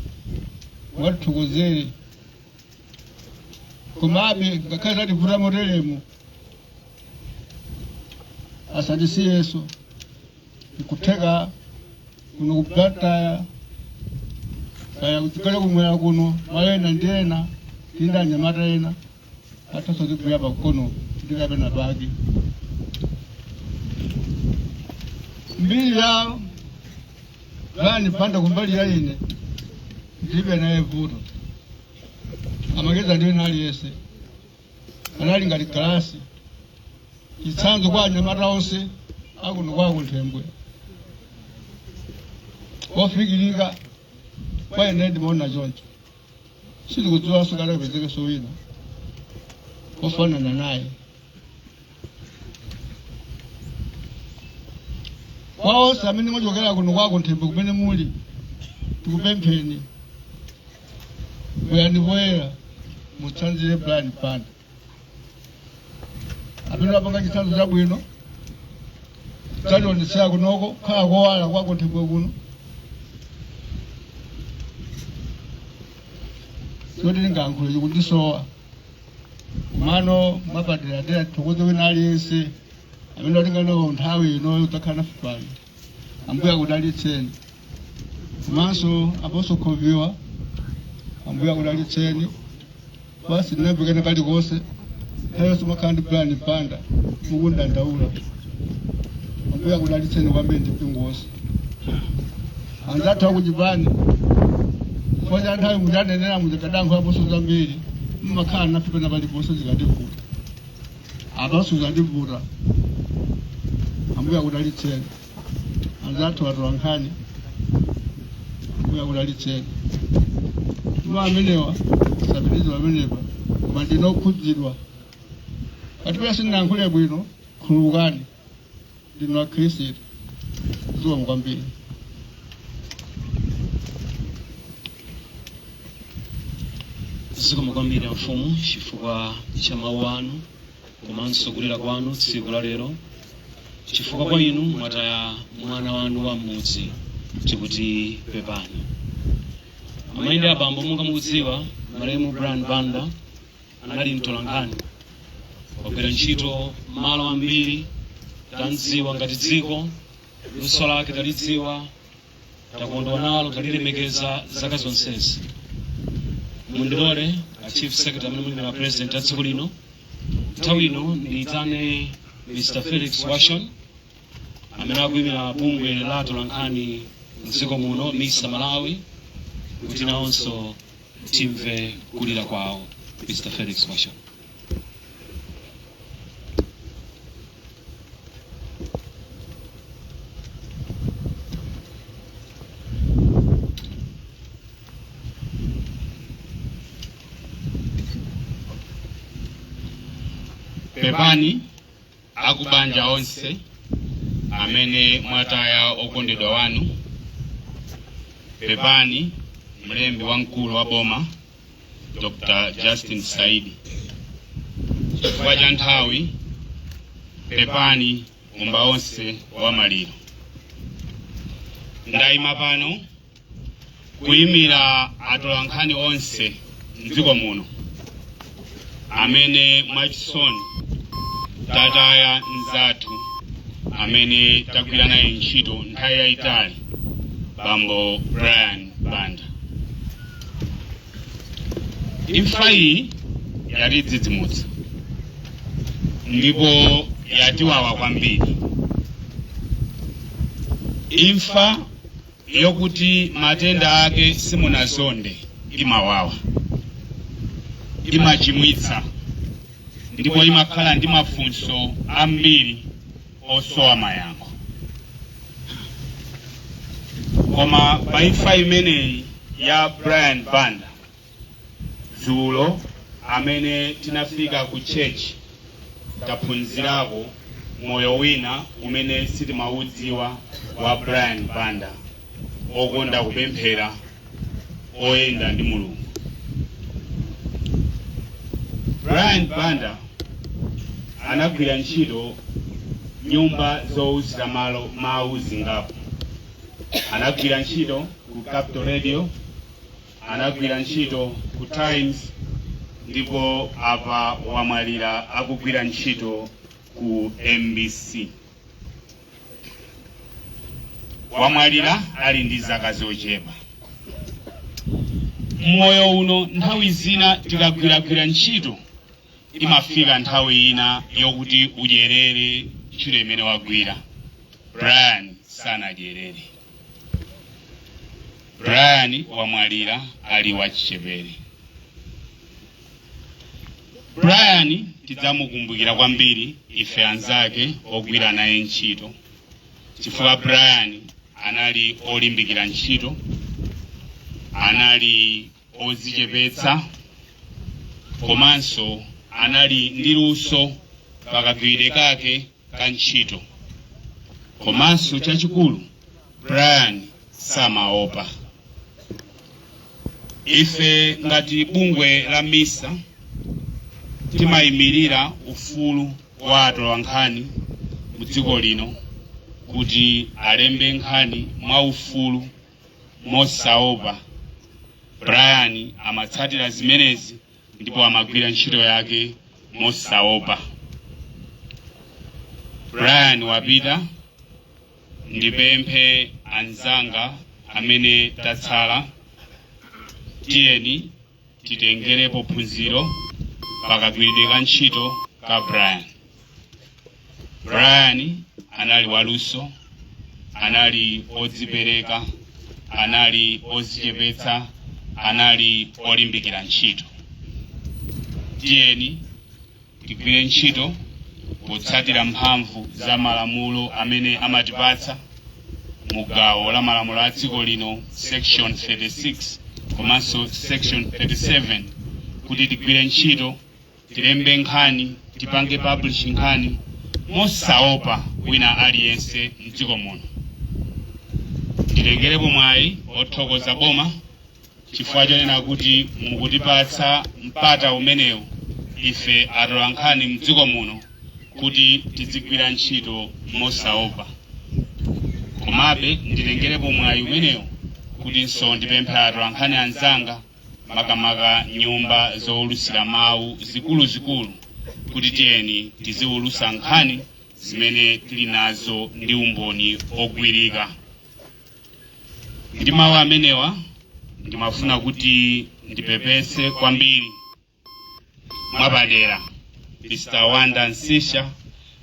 mukatithokozere. Komabe ngakhale tativuta moteremo, asatisiyeso. Nkutheka kuno ku Blantyre kaya kuchikole kumwera kuno, malo ena ndi ena tinda anyamata ena atasotigwira pamkono ndikapena pake. Mbiri ya Brian Banda kumbali ya ine ndilibe naye vuto. Amakeza ndi wina aliyense, anali ngati galasi, chitsanzo kwa anyamata onse akuno kwa Kunthembwe, ofikirika. Kwa ine ndimaona choncho, sindikudziwanso kale kapezekenso wina ofanana naye. Kwa onse amene mwachokera kuno kwa Kunthembwe kumene muli, tikupempheni, bwerani poyera mutsanzire Brian Banda amene wapanga chitsanzo chabwino, chationetsera kunoko khala kowala kwa Kunthembwe kuno. Choti ndingayankhule chikundisowa, komano mwapaderadera tithokoze wina aliyense amene watenga nawo nthawi inoyo udzakhala nafe pano. Ambuye akudalitseni. Komanso apostle Khoviwa, Ambuye akudalitseni. Basi, ndinambikana kalikonse, nthawi yonse mwakhala ndi Brian Banda mukundandaula. Ambuye akudalitseni kwambiri ndi mpingo wonse. Anzathu akuchipani, chifukwa cha nthawi mutanenera muzikadankho zambiri, mmakhala nafe pena paliponse zikativuta, apanso zandivuta. Ambuye akudalitseni. Anzathu atolankhani, Ambuye akudalitseni. Ndipo amenewa sapitiriza pamenepa, koma ndinokhudzidwa katipera sindinayankhule bwino, khululukani, ndinu akhristu. Zikomo kwambiri. Zikomo kwambiri mfumu chifukwa cha mawu anu komanso kulira kwanu tsiku la lero, chifukwa kwa inu mwataya mwana wanu wa mmudzi. Tikuti pepani, amayi ndi abambo. Monga mukudziwa, malemu Brian Banda anali mtolankhani, wagwira ntchito malo ambiri, tandziwa ngati dziko. Luso lake talidziwa, takondwa nalo, talilemekeza zaka zonsezi. Mundilole, a Chief Secretary amene muli na President a dziko lino, nthawi ino ndiyitane Mr Felix Washon amene akuyimira bungwe la atolankhani mdziko muno, MISA Malawi, kuti nawonso timve kulira kwawo. Mr Felix Washon. Pepani akubanja onse amene mwataya okondedwa wanu. Pepani mlembi wamkulu wa boma, Dr Justin Saidi. Chifukwa cha nthawi, pepani umba onse wa maliro. Ndayima pano kuyimira atolankhani onse mdziko muno amene mwachisoni tataya mnzathu amene tagwira naye ntchito nthawi yayitali, Bambo Brian Banda. Imfa iyi yatidzidzimutsa ndipo yatiwawa kwambiri. Imfa yokuti matenda ake simunazonde imawawa, imachimwitsa ndipo imakhala ndi mafunso ambiri osowa mayankho. Koma pa imfa imeneyi ya Brian Banda, dzulo amene tinafika ku church taphunzirako moyo wina umene sitimaudziwa wa Brian Banda, okonda kupemphera, oyenda ndi Mulungu. Brian Banda anagwira ntchito nyumba zowulutsira malo mawu zingapo. Anagwira ntchito ku Capital Radio, anagwira ntchito ku Times, ndipo apa wamwalira akugwira ntchito ku MBC. Wamwalira ali ndi zaka zochepa. Mmoyo uno nthawi zina tikagwiragwira ntchito, imafika nthawi ina yokuti udyerere ntchito imene wagwira. Brian sanadyerere. Brian wamwalira ali wachichepere. Brian tidzamukumbukira kwambiri ife anzake ogwira naye ntchito, chifukwa Brian anali olimbikira ntchito, anali odzichepetsa, komanso anali ndi luso pakagwiridwe kake ka ntchito. Komanso chachikulu, Brian samaopa. Ife ngati bungwe la MISA timayimirira ufulu wa atolankhani mu dziko lino kuti alembe nkhani mwaufulu, mosaopa. Brian amatsatira zimenezi ndipo amagwira ntchito yake mosaopa. Brian wapita. Ndipemphe anzanga amene tatsala, tiyeni titengerepo phunziro pakagwiridwe ka ntchito ka Brian. Brian anali waluso, anali odzipereka, anali odzichepetsa, anali olimbikira ntchito. Tiyeni tigwire ntchito potsatira mphamvu za malamulo amene amatipatsa mu gawo la malamulo a dziko lino, section 36 komanso section 37, kuti tigwire ntchito, tilembe nkhani, tipange publish nkhani mosaopa wina aliyense mdziko muno. Nditengerepo mwayi othokoza boma chifukwa chonena kuti mukutipatsa mpata umenewu ife atolankhani mdziko muno kuti tizigwira ntchito mosaopa. Komabe nditengerepo mwayi umenewu kutinso ndipemphe atolankhani anzanga, makamaka nyumba zowulutsira mawu zikuluzikulu, kuti tiyeni tiziwulutsa nkhani. Zimene tili nazo ndi umboni ogwirika. Ndi mawu amenewa, ndimafuna kuti ndipepese kwambiri mwapadera Mr Wanda Nsisha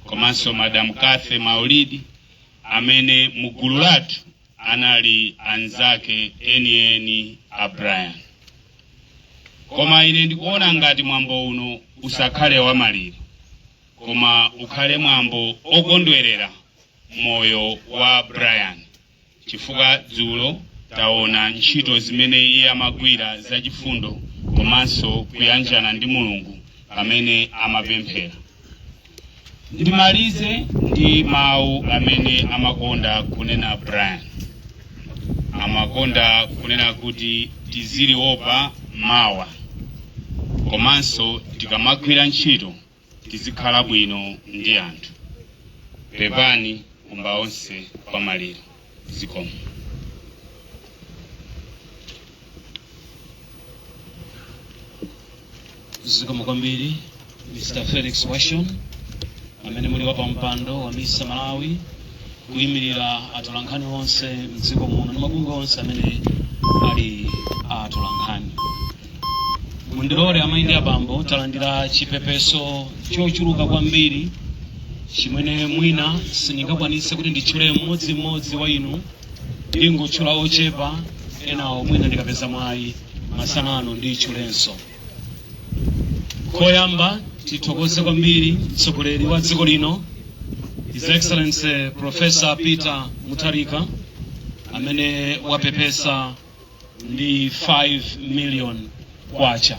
komanso Madam Cathy Maulidi, amene mugulu lathu anali anzake enieni a Brian. Koma ine ndikuona ngati mwambo uno usakhale wamaliro, koma ukhale mwambo okondwerera moyo wa Brian, chifukwa dzulo taona ntchito zimene iye amagwira zachifundo komanso kuyanjana ndi Mulungu pamene amapemphera. Ndimalize ndi mawu amene amakonda kunena Brian. Amakonda kunena kuti tiziliopa mawa, komanso tikamagwira ntchito tizikhala bwino ndi anthu. Pepani kumba onse kwa maliro. Zikomo. Zikomo kwambiri, Mr Felix Washon, amene muli wapampando wa MISA Malawi, kuyimirira atolankhani onse mdziko muno ndi mabungwe onse amene ali atolankhani. Mundilole, amayi ndi abambo, talandira chipepeso chochuluka kwambiri chimene mwina sindingakwanise kuti nditchule mmodzimmodzi wa inu. Ndingotchula ochepa, enawo mwina ndikapeza mwayi masana ano nditchulenso. Koyamba tithokoze kwambiri mtsogoleri wa dziko lino, His Excellency Professor Peter Mutharika, amene wapepesa ndi 5 million kwacha.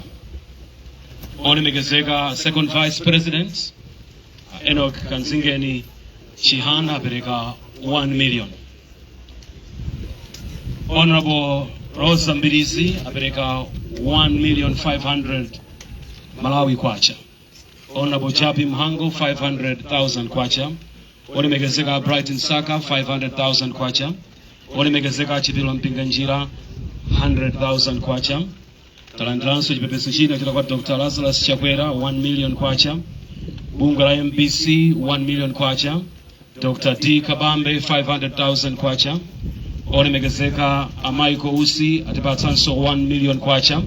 Olemekezeka Second Vice President Enoch Kanzingeni Chihana apereka 1 million. Honorable Rosa Mbirizi apereka 1 million 500 Malawi kwacha. Honorable Jappie Mhango, 500,000 kwacha. Olemekezeka Brighton Saka, 500,000 kwacha. Olemekezeka Chipilo Mpinganjira, 100,000 kwacha. Talandiranso chipepeso china kuchokera kwa Dr Lazarus Chakwera, 1 million kwacha. Bungwe la MBC, 1 million kwacha. Dr D Kabambe, 500,000 kwacha. Olemekezeka a Michael Usi atipatsanso 1 million kwacha.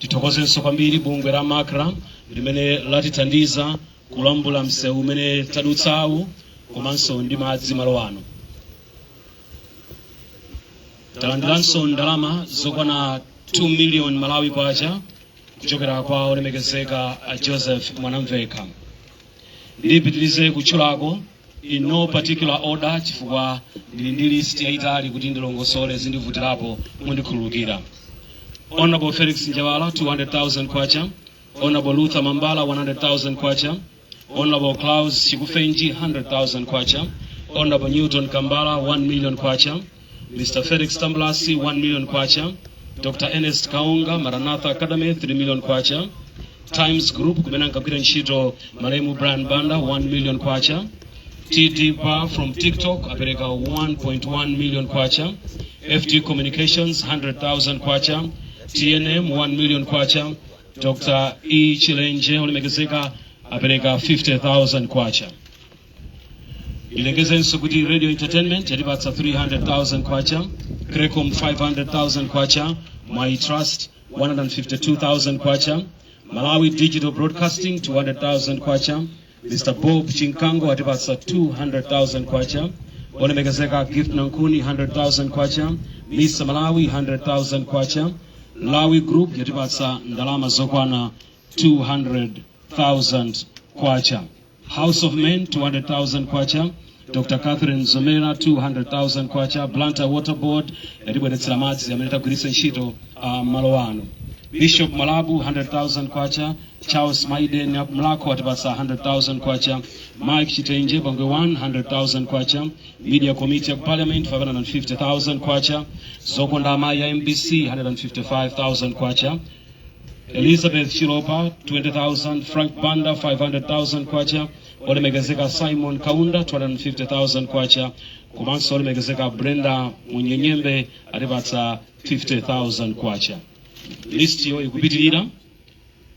Tithokozenso kwambiri bungwe la MACRA limene latithandiza kulambula msewu umene tadutsawu komanso ndi madzi malo ano. Talandiranso ndalama zokwana 2 million Malawi kwacha kuchokera kwa olemekezeka a Joseph Mwanamveka. Ndipitirize kutchulako in no particular order, chifukwa ndili ndi list yayitali, kuti ndilongosole zindivutirapo, mundikhululukira. Honorable Felix Njawala, 200,000 kwacha. Honorable Luther Mambala, 100,000 kwacha. Honorable Klaus Chikufenji, 100,000 kwacha. Honorable Newton Kambala, 1 million kwacha. Mr Felix Tambulasi, 1 million kwacha. Dr Ernest Kaunga, Maranatha Academy, 3 million kwacha. Times Group, kumene ankagwira ntchito malemu Brian Banda, 1 million kwacha. TD Bar from TikTok apereka 1.1 million kwacha. FD Communications, 100,000 kwacha. TNM, 1 million kwacha. Dr E Chilenje, olemekezeka, apereka 50,000 kwacha. Ilengezenso kuti Radio Entertainment yatipatsa 300,000 kwacha, Crecom 500,000 kwacha, My Trust 152,000 kwacha, Malawi Digital Broadcasting 200,000 kwacha. Mr Bob Chinkango atipatsa 200,000 kwacha. Olemekezeka Gift Nankuni, 100,000 kwacha. Misa Malawi, 100,000 kwacha. Lawi Group yatipatsa ndalama zokwana 200,000 kwacha. House of Men, 200,000 kwacha. Dr Catherine Zomera, 200,000 kwacha. Blantyre Water Board yatibweretsera madzi amene tagwiritsa ntchito malo ano. Bishop Malabu, 100,000 kwacha. Charles Maiden Mlako atipatsa 100,000 kwacha. Mike Chitenje Bangwe 1, 100,000 kwacha. Media Committee ya Parliament, 550,000 kwacha. Zokonda Amayi ya MBC, 155,000 kwacha. Elizabeth Chilopa, 20,000. Frank Banda, 500,000 kwacha. Olemekezeka Simon Kaunda, 250,000 kwacha. Komanso olemekezeka Brenda Munyenyembe atipatsa 50,000 kwacha. List yo ikupitirira.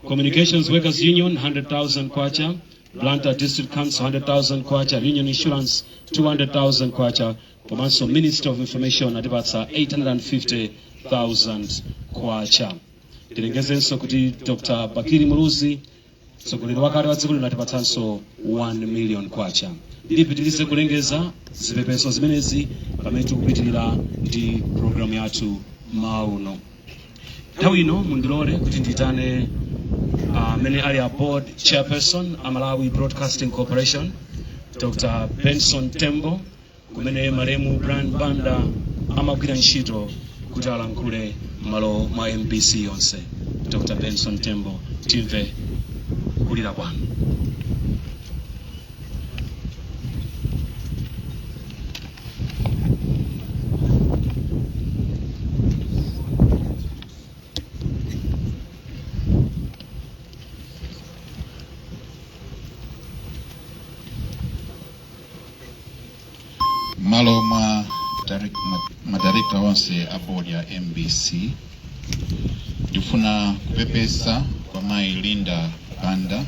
Communications Workers Union, 100,000 kwacha. Blantyre District Council 100,000 kwacha, Union Insurance 200,000 kwacha, komanso Minister of Information atipatsa 850,000 kwacha. Tilengezenso kuti Dr. Bakili Muluzi, mtsogoleri wakale wa dziko lino, atipatsanso 1 million kwacha. Ndipitirize kulengeza zipepeso zimenezi pamene tikupitirira ndi programu yathu mauno. Nthawi ino mundilole kuti ndiyitane amene ali a board chairperson a Malawi Broadcasting Corporation, Dr. Benson Tembo, kumene malemu Brian Banda amagwira ntchito, kuti alankhule m'malo mwa MBC yonse. Dr. Benson Tembo, timve kulira kwanu. Malo mwa madirekta onse a board ya MBC, ndifuna kupepesa kwa mayi Linda Banda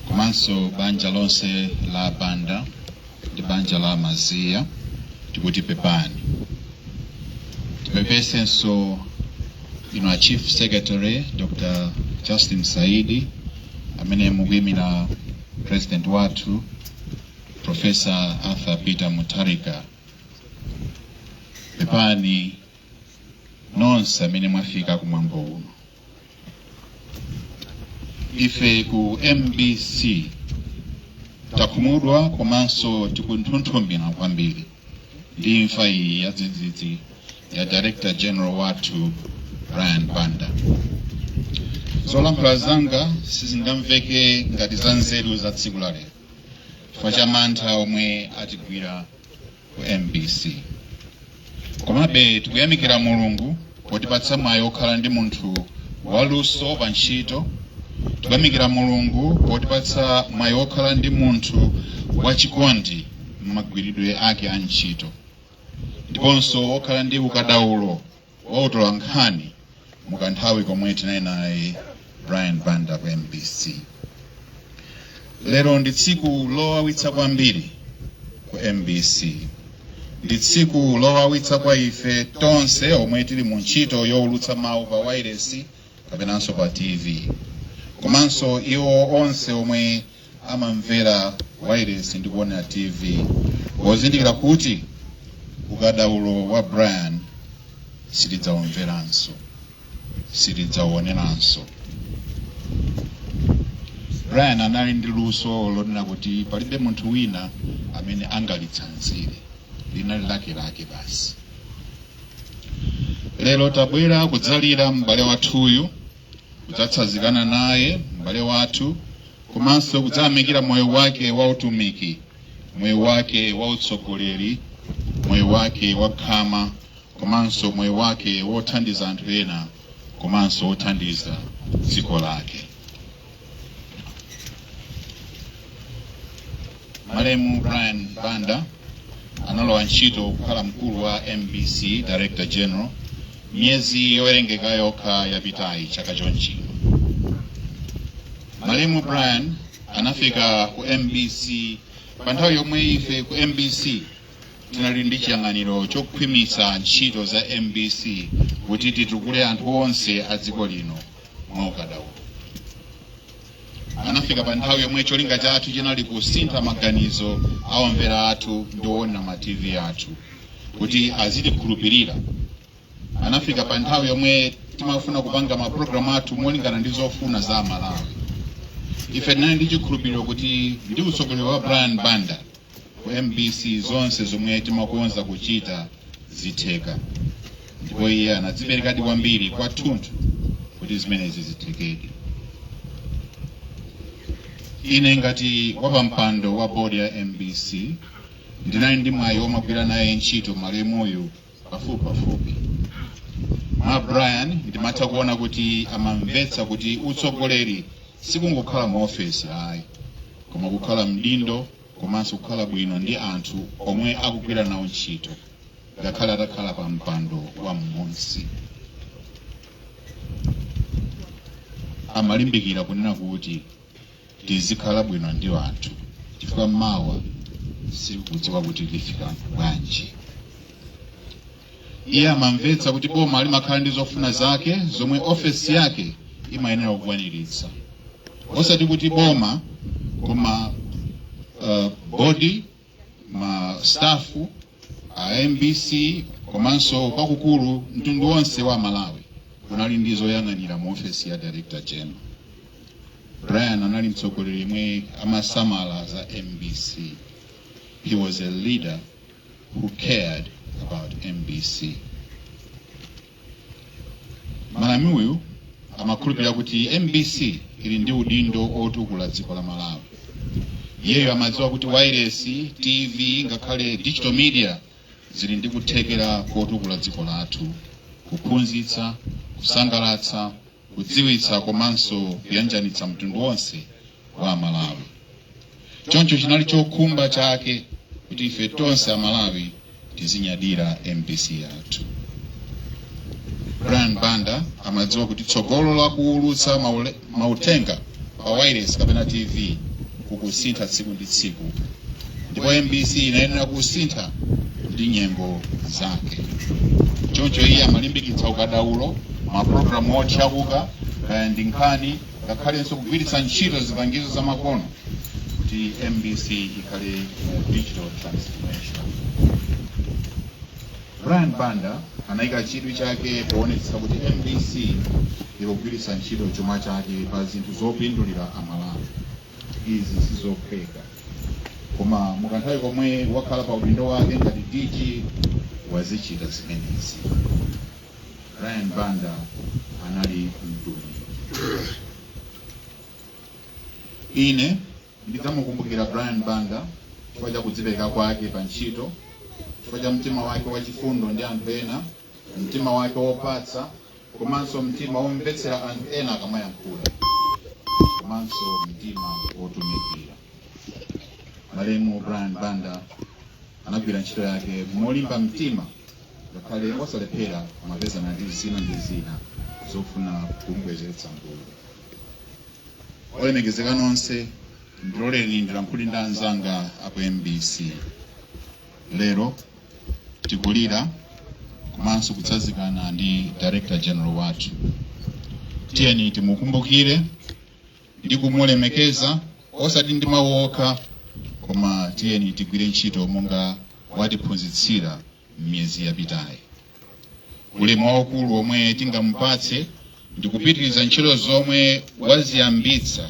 komanso banja lonse la Banda ndi banja la Maziya. Tikuti pepani. Tipepesenso inu a Chief Secretary Dr. Justin Saidi, amene mukuyimira President wathu Professor Arthur Peter Mutharika. Pepani nonse amene mwafika kumwambo uno. Ife ku MBC takhumudwa komanso tikunthunthumira kwambiri ndi imfa iyi ya dzidzidzi ya Director General wathu Brian Banda. Zolankhula zanga sizingamveke ngati za nzeru za tsiku la lero chifukwa cha mantha omwe atigwira ku MBC. Komabe tikuyamikira Mulungu potipatsa mwayi wokhala ndi munthu waluso pa ntchito. Tikuyamikira Mulungu potipatsa mwayi wokhala ndi munthu wachikondi m'magwiridwe ake a ntchito, ndiponso wokhala ndi ukadaulo wa utolankhani mukanthawi komwe tinali naye Brian Banda ku MBC. Lero ndi tsiku lowawitsa kwambiri ku MBC. Ndi tsiku lowawitsa kwa ife tonse omwe tili mu ntchito yowulutsa mawu pa wireless kapenanso pa TV, komanso iwo onse omwe amamvera wireless ndi kuonera TV, pozindikira kuti ukadaulo wa Brian sitidzawumveranso, sitidzauoneranso. Brian anali ndi luso lonena kuti palibe munthu wina amene angalitsanzire, linali lakelake basi. Lero tabwera kudzalira m'bale wathuyu, kudzatsanzikana naye m'bale wathu, komanso kudzayamikira moyo wake wa utumiki, moyo wake wa utsogoleri, moyo wake wa khama, komanso moyo wake wothandiza anthu ena, komanso wothandiza dziko lake. Malemu Brian Banda analowa ntchito kukhala mkulu wa MBC, Director General, miyezi yowerengeka yokha yapitayi chaka chonchino. Malemu Brian anafika ku MBC pa nthawi yomwe ife ku MBC tinali ndi chiyang'aniro chokhwimitsa ntchito za MBC kuti titukule anthu onse a dziko lino mwaukadaulo. Anafika pa nthawi yomwe cholinga chathu chinali kusintha maganizo a omvera athu ndi owonera ma TV athu kuti azitikhulupirira. Anafika pa nthawi yomwe timafuna kupanga mapulogalamu athu molingana ndi zofuna za Amalawi. Ife tinali ndi chikhulupiriro kuti ndi utsogoleri wa Brian Banda ku MBC zonse zomwe timakonza kuchita zitheka, ndipo iye anadziperekadi kwambiri kwathunthu kuti zimenezi zithekedi. Ine ngati wapampando wa board ya MBC ndinali ndi mwayi womagwira naye ntchito malemuyu pafupi pafupi. Mwa Brian ndimatha kuona kuti amamvetsa kuti utsogoleri sikungokhala mu ofesi ayi, koma kukhala mdindo komanso kukhala bwino ndi anthu omwe akugwira nawo ntchito, ngakhale atakhala pa mpando wa m'munsi. Amalimbikira kunena kuti Tizikhala bwino ndi anthu, chifukwa mawa sikudziwa kuti lifika bwanji. Iye amamvetsa kuti boma limakhala ndi zofuna zake zomwe ofesi yake imayenera kukwaniritsa, osati kuti boma koma body, ma staff a MBC, komanso kwakukulu mtundu wonse wa Malawi unali ndi zoyang'anira mu ofesi ya Director General. Brian anali mtsogoleri yemwe amasamala za MBC. He was a leader who cared about MBC. Malemu amakhulupirira kuti MBC ili ndi udindo otukula dziko la Malawi. Iyeyo amadziwa kuti wireless, TV, ngakhale digital media zili ndi kuthekera kotukula dziko lathu, kuphunzitsa, kusangalatsa, kudziwitsa komanso kuyanjanitsa mtundu wonse wa Malawi. Choncho chinali chokhumba chake kuti ife tonse Amalawi tizinyadira MBC yathu. Brian Banda amadziwa kuti tsogolo la kuwulutsa mauthenga pa wireless kapena TV kukusintha tsiku ndi tsiku, ndipo MBC inayenera kusintha ndi nyengo zake. Choncho iye amalimbikitsa ukadaulo, mapulogalamu otchakuka, kaya ndi nkhani, ngakhalenso kugwiritsa ntchito zipangizo zamakono kuti MBC ikhale mu digital transformation. Brian Banda anayika chidwi chake poonetsetsa kuti MBC ikugwiritsa ntchito chuma chake pa zinthu zopindulira Amalawi. Izi sizophweka, koma mukanthawi komwe wakhala pa udindo wake ngati DG wazichita zimenezi. Brian Banda anali mtumiki. Ine ndidzamukumbukira Brian Banda chifukwa cha kudzipereka kwake pa ntchito, chifukwa cha mtima wake wachifundo ndi anthu ena, mtima wake wopatsa, komanso mtima womvetsera anthu ena akamayankhula, komanso mtima wotumikira. Malemu Brian Banda anagwira ntchito yake molimba mtima, ngakhale osalephera amapezana ndi zina ndi zina zofuna kumbwezeretsa mbuyo. Olemekezeka nonse, ndiloleni ndilankhule ndi anzanga aku MBC. Lero tikulira komanso kutsazikana ndi Director General wathu. Tiyeni timukumbukire ndi kumulemekeza, osati ndi mawu okha, koma tiyeni tigwire ntchito monga watiphunzitsira m'miyezi yapitayi. Ulemu waukulu omwe tingamupatse ndi kupitiriza ntchito zomwe waziyambitsa,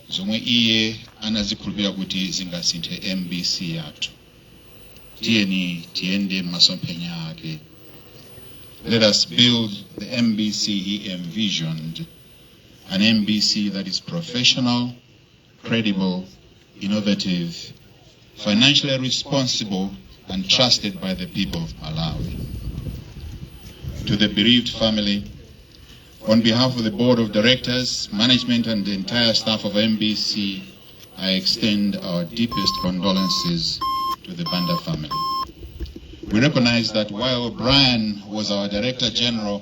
zomwe iye anazikhulupirira kuti zingasinthe MBC yathu. Tiyeni tiyende m'masomphenya ake. Let us build the MBC he envisioned, an MBC that is professional, credible, innovative, financially responsible and trusted by the people of Malawi. To the bereaved family, on behalf of the Board of Directors, management, and the entire staff of MBC, I extend our deepest condolences to the Banda family. We recognize that while Brian was our Director General,